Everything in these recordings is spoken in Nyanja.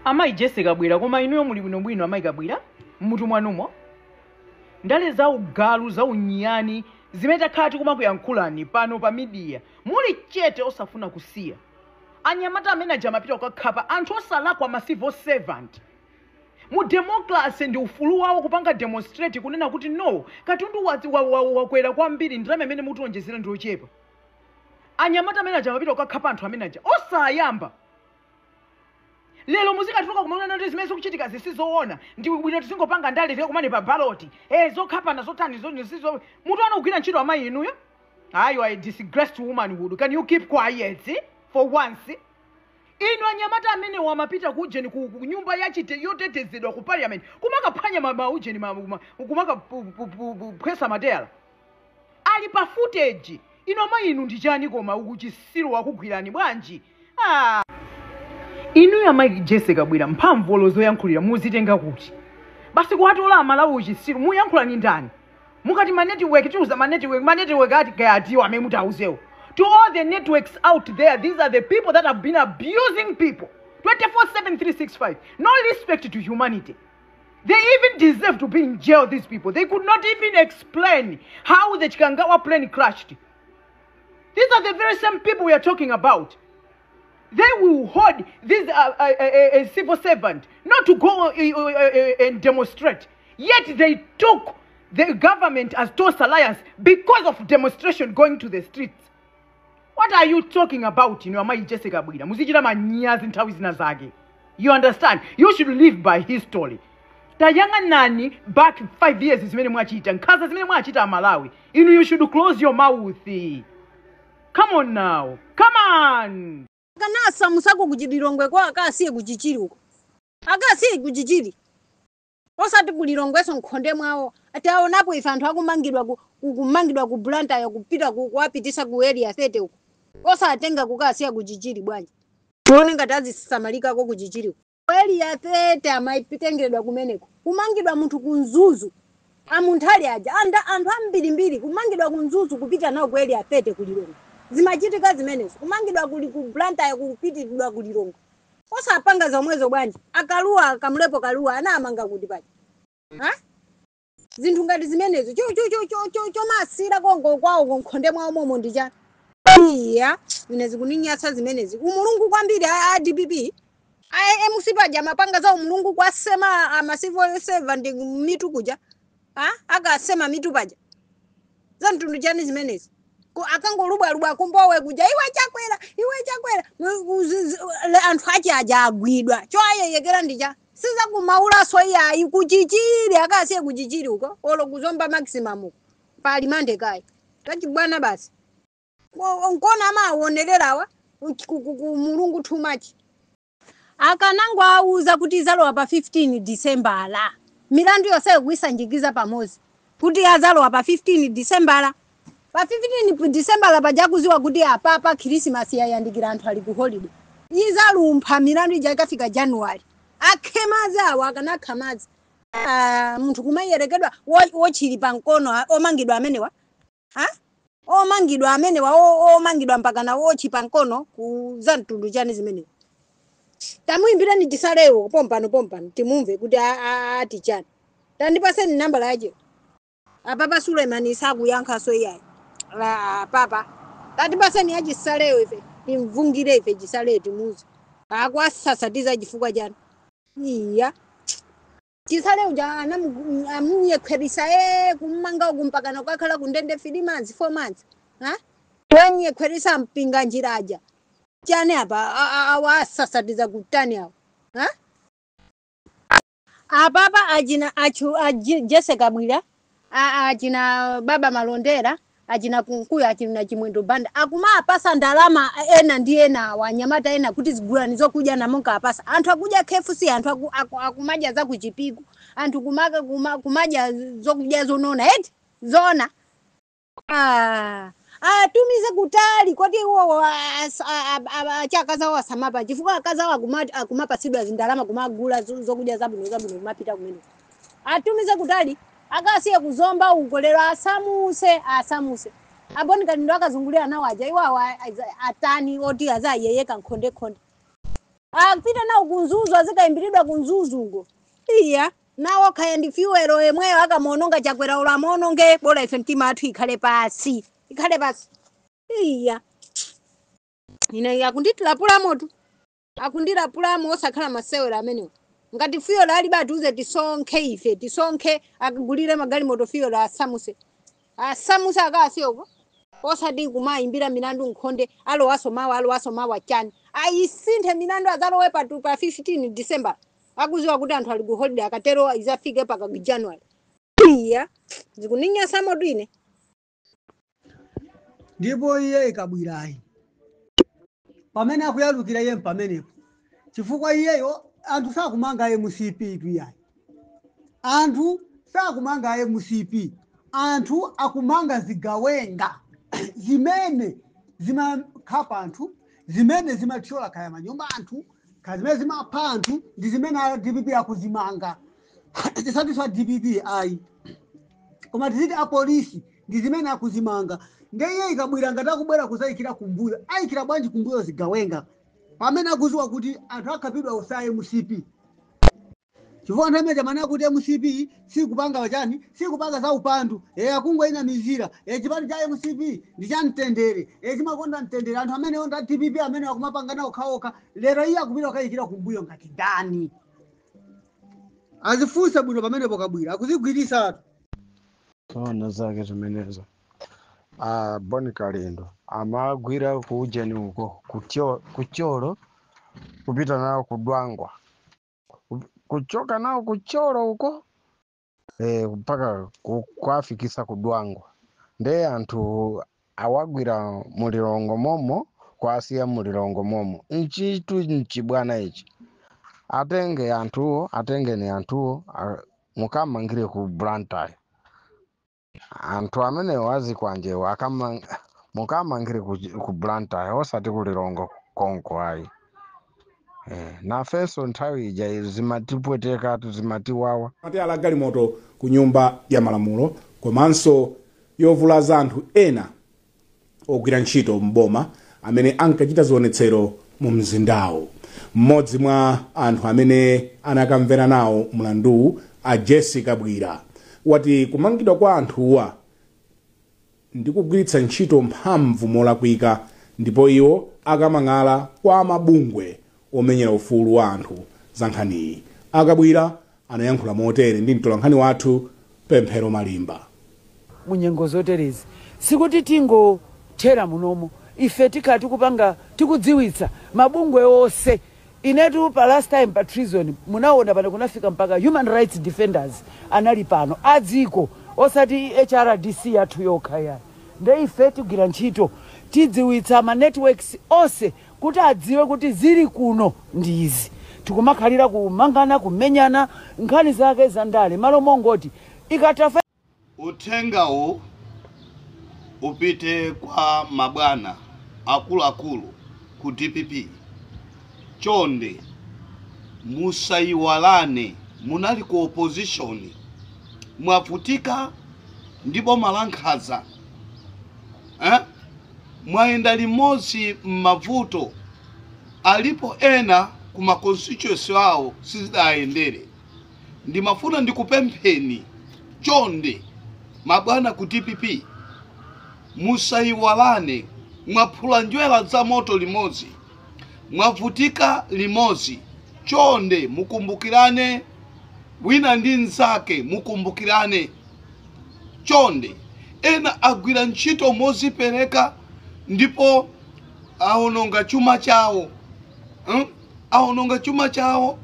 Amayi Jessie Kabwila, koma inuyo muli bwinobwino, amayi Kabwila, mmutu mwanumo? Ndale za ugalu, za unyani zimene takhala tikumakuyankhulani pano pa media, muli chete osafuna kusiya. Anyamata amene aja amapita kukakhapa anthu osalakwa, ma civil servant. Mu democracy ndi ufulu wawo kupanga demonstrate, kunena kuti no, katundu wakwera kwambiri, ndalama imene mutionjezera ndi ochepa. Anyamata amene aja amapita kukakhapa anthu amene aja osayamba. Lero muzikatuluka kumaona kuti zimene zikuchitika zisizoona, ndi bwino tizingopanga ndale, tikakumane pa ballot, zokhapana zotani sizo mutu kugwira ntchito. Amayi inuyo, ayi, a disgraced womanhood. Can you keep quiet for once? Inu, anyamata amene wamapita ku ujeni, ku nyumba yachite yotetezedwa ku parliament, kumakaphwanya maujeni, kumakaphwesa mateyala, ali pa footage. Inu amayi inu, ndi chani koma? Ukuchisiru wakugwirani bwanji? Ah. Inuyo amayi Jessie Kabwila, mphamvu zoyankhulira muzitenga kuti? Basi kuwatola Amalawi uchisiru. Muyankhula ni ndani? Mukati ma network, tiuza ma network, ma network ati kayatiwo amene mutauzewo. To all the networks out there, these are the people that have been abusing people 24/7 365, no respect to humanity. They even deserve to be in jail, these people. They could not even explain how the Chikangawa plane crashed. These are the very same people we are talking about. They will hold this a civil servant not to go and demonstrate. Yet they took the government as Tonse Alliance because of demonstration going to the streets. What are you talking about? Inu amayi Jessie Kabwila, muzichita manyazi nthawi zina zake. You understand? You should live by history. Tayang'anani back 5 years, zimene mwachita, nkhanza zimene mwachita Amalawi. Inu, you should close your mouth. Come on now, come on. Kanasa musako kuchililongwe kwa akasiye kuchichiri uko, akasiye kuchichiri, osati kulilongweso nkhonde mwawo. Taonapo ife anthu akumangidwa kumangidwa ku Blantyre, kupita kuwapitisa ku Area 30 uko. Osatenga kukasiya kuchichiri bwanji? Tione ngati azisamalikako kuchichiri uko. Area 30 amaitengeredwa kumeneko. Kumangidwa munthu kunzuzu, amunthali aja anda anthu ambirimbiri kumangidwa kunzuzu, kupita nawo ku Area 30 kulilongwe. Zimachitika zimenezo. Kumangidwa kuli ku Blantyre, kupitidwa kulilongwe. Osapanga zomwezo bwanji? Akaluwa, akamulepo kaluwa anamanga kuti paja? Ha, zinthu ngati zimenezo chomasira kongo kwawo konkhonde mwawo momo ndi chani? Iya, ine zikuninyasa zimenezi. Umulungu kwambiri a DPP, a MC paja mapanga za umulungu kwasema ama civil servant mitu kuja. Ha, akasema mitu paja, za mtundu chani zimenezi? Akangolubwalubwa kumbowe kuja, "Iwe Chakwera, iwe Chakwera." Anthu achi aja agwidwa, choayeyekera ndicha sizakumaulaso iyayi. Kuchichiri, akasiye kuchichiri uko, olo kuzomba maximum uko pali mande kayi tachibwana basi. Nkona amaonererawa mulungu too much. Akanango auza kuti izalowa pa 15 December, milandu yonse kuisanjikiza pamodzi, kuti azalowa pa 15 December. Pa 15 December paja kuziwa kuti apapa Khrisimasi yayandikira, anthu ali ku holiday, izalumpha milandu ija ikafika January. Akhe madzi awo, akanakha madzi. Ah, munthu kumayerekedwa wotchili pa mkono, omangidwa amenewa, ha? Omangidwa amenewa, omangidwa mpakana wotchi pa mkono, ku za mtundu chani zimenezo? Tamuyimbireni chisalewo pompano pompano, timumve kuti ati chani. Tandipaseni nambala yache. Apapa Sulemani sakuyankhaso iyayi. Papa, tatipaseni yachisalewo ife timvungire, ife chisalewo timuze akwasasatiza chifukwa chani. Iya, chisale uja amunyekhwerisa kummanga uku mpakana kukakhala kundende 3 months, 4 months. Ha, wanyekhwerisa mpinga njiraja chani apa? Awasasatiza kutani awo? Ha, apapa achina achu Jessie Kabwila, achina Baba Malondera, achina Kunkuyu, achina Chimwendo Banda, akumapasa ndalama ena ndi ena awa anyamata ena kuti zigulani zokudya, namonka apasa anthu akudya KFC, anthu akumadya za kuchipiku, anthu kumadya zokudya zonona eti zona. Ah, atumize kutali kwati iwo achakazawo asamapa, chifukwa akazawo akumapasidwa zindalama kumagula zokudya zabwino zabwino, kumapita kumene. Atumize kutali, akasiye kuzomba uko. Lero asamuse, asamuse aboni kati ndo akazungulira nawo aja iwawo atani oti azayeyeka nkhonde khonde. Apite nawo kunzuzu, azikayimbiridwa kunzuzu uko. Iya, nawo khaya ndi fuel yemweyo akamuononga Chakwera ulo amuononge, bola ife mtima athu ikhale pasi, ikhale pasi. Iya, ine akunditilapulamotu, akundirapulamo, osakhala masewera amenewo. Ngati fuel alibe, atiuze tisonkhe ife, tisonkhe, akagulire magalimoto fuel, asamuse, asamuse akasiye uko, osati kumayimbira milandu nkhonde. Alowaso mawa, alowaso mawa chani? Ayisinthe milandu, azalowe pa 15 December, akuziwa kuti anthu ali ku holiday. Akatero izafike paka ku January. Iya, zikuninyasamotu ine. Ndipo iye ikabwirayi pamene akuyalukira iye pamenepo, chifukwa iyeyo anthu sakumanga MCP tuyayi, anthu sakumanga MCP, anthu akumanga zigawenga zimene zimakhapa anthu, zimene zimathyola kaya manyumba anthu, kaya zimene zimapha anthu, ndi zimene a DPP akuzimanga. Tisatiswa DPP ayi, koma tiziti apolisi ndi zimene akuzimanga. Ndiye ikabwera, ngati akubwera kuzayikira kumbuyo, ayikira bwanji kumbuyo zigawenga pamene akuziwa kuti anthu akhapidwa usa MCP? Chifukwa anthu amene amanena kuti MCP sikupanga chani, sikupanga za upandu, akungoina mizira, chipani cha MCP ndi cha mtendere, chimakonda mtendere, anthu amene onda DPP amene akumapangana okhaokha. Lero iye akupita kukayikira kumbuyo ngati ndani? Azifunsa bwino pamenepo Kabwira, akuzigwirisatu. Zoona zake zimenezo. Ah, Boni Kalindo amagwira kuujeni uko kucholo kupita nawo kudwangwa, kuchoka nawo kucholo uko mpaka kuafikisa kudwangwa. Nde anthu awagwira mulilongo momo, kwasiya mulilongo momo. Nchitu nchibwana ichi. Atenge anthuwo, atengeni anthuwo, mukamangire ku Blantyre. Anthu amenewo azikwanjewo mukamangire ku Blantyre, osati kulilongo konko ayi. Nafenso nthawi ija zimatipwetekatu, zimatiwawa. Mateyala galimoto ku Nyumba ya Malamulo komanso yovulaza anthu ena ogwira ntchito mboma amene ankachita zionetsero mu mzindawo. Mmodzi mwa anthu amene anakamvera nawo mlanduwu, a Jessica Bwira, wati kumangidwa kwa anthuwa ndi kugwiritsa ntchito mphamvu molakwika, ndipo iwo akamang'ala kwa mabungwe omenyera ufulu wa anthu za nkhaniyi. Akabwira anayankhula motere ndi mtolankhani wathu Pemphero Malimba. Munyengo zoterezi sikuti tingothera munomo. Ife tikhala tikupanga, tikudziwitsa mabungwe onse. Inetu pa last time pa treason munaona pano kunafika mpaka human rights defenders anali pano adziko, osati HRDC yathu yokha ya. Nde ife tigwira ntchito, tidziwitsa ma networks onse kuti adziwe kuti zili kuno ndi izi. Tikumakhalira kumangana, kumenyana, nkhani zake za ndale, malo mongoti ikatafa. Uthengawu upite kwa mabwana akuluakulu ku DPP. Chonde musayiwalane, munali ku opposition, mwavutika ndi boma la nkhanza, eh? Mwayenda limodzi m'mavuto. Alipo ena ku ma constituency awo sizidayendere. Ndimafuna ndikupempheni chonde, mabwana ku DPP, musayiwalane. Mwaphula njerwa za moto limodzi, mwavutika limodzi. Chonde mukumbukirane wina ndi mnzake, mukumbukirane chonde. Ena agwira ntchito mozipereka ndipo awononga chuma chawo, Awononga chuma chawo,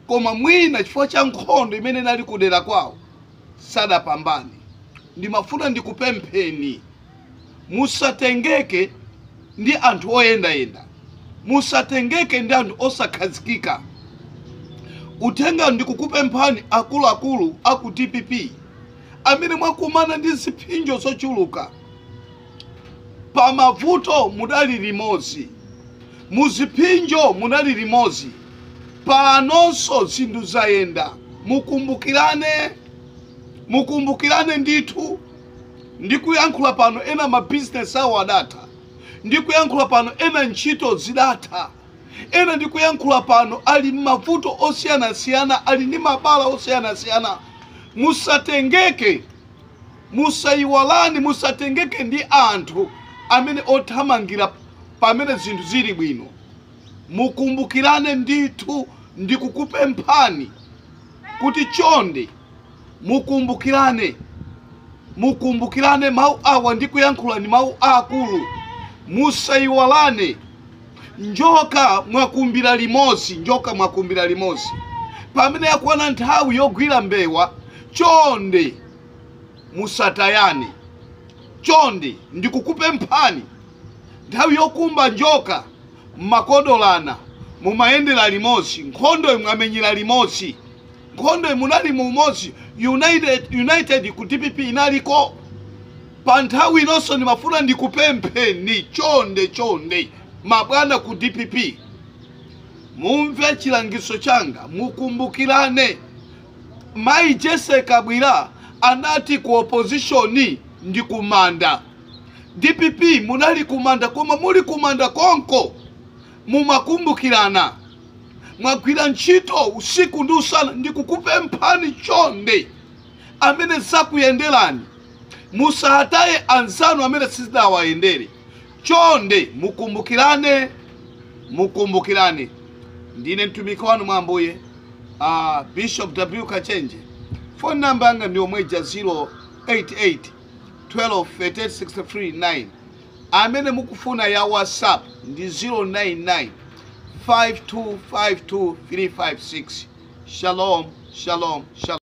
koma mwina chifukwa cha nkhondo imene inali kudera kwawo sadapambane. Ndimafuna ndikupempheni, musatengeke ndi anthu oyendayenda, musatengeke ndi anthu osakhazikika. Uthenga ndikukupemphani, akuluakulu aku DPP amene mwakumana ndi ziphinjo zochuluka pamavuto, mudali limodzi muziphinjo, munali limodzi. Panonso zinthu zayenda, mukumbukirane, mukumbukirane ndithu. Ndikuyankhula pano ena mabizinesi awo adatha, ndikuyankhula pano ena ntchito zidatha. Ena ndikuyankhula pano ali m'mavuto osiyanasiyana, ali ndi mabala osiyanasiyana. Musatengeke, musayiwalani, musatengeke ndi anthu amene othamangira pamene zinthu zili bwino. Mukumbukirane ndithu, ndikukupemphani kuti chonde mukumbukirane, mukumbukirane. Mawu awa ndikuyankhula ni mawu akulu. Musayiwalane. Njoka mwakumbira limodzi, njoka mwakumbira limodzi. Pamene yakwana nthawi yogwira mbewa, chonde musatayane. Chonde ndikukupemphani, nthawi yokumba njoka mmakodolana, mumayendera limodzi, nkhondo mwamenyera limodzi, nkhondo munali mumodzi. United ku DPP inaliko pa nthawi inonso. Ndimafuna ndikupempheni chonde, chonde mabwana ku DPP, mumve chilangizo changa, mukumbukirane. Mayi Jesse Kabwila anati ku opposition ndi kumanda. DPP munali kumanda, koma muli kumanda konko mumakumbukirana, mwagwira ntchito usiku ndi usana. Ndikukupemphani chonde, amene zakuyenderani musataye anzanu amene sizidawayendere. Chonde mukumbukirane, mukumbukirane. Ndine mtumiki wanu mwa Ambuye, Bishop W Kachenje. Phone number yanga ndi omweja, 088 12 38 63 9. Amene mukufuna ya WhatsApp ndi 099 5252 356. Shalom, shalom, shalom.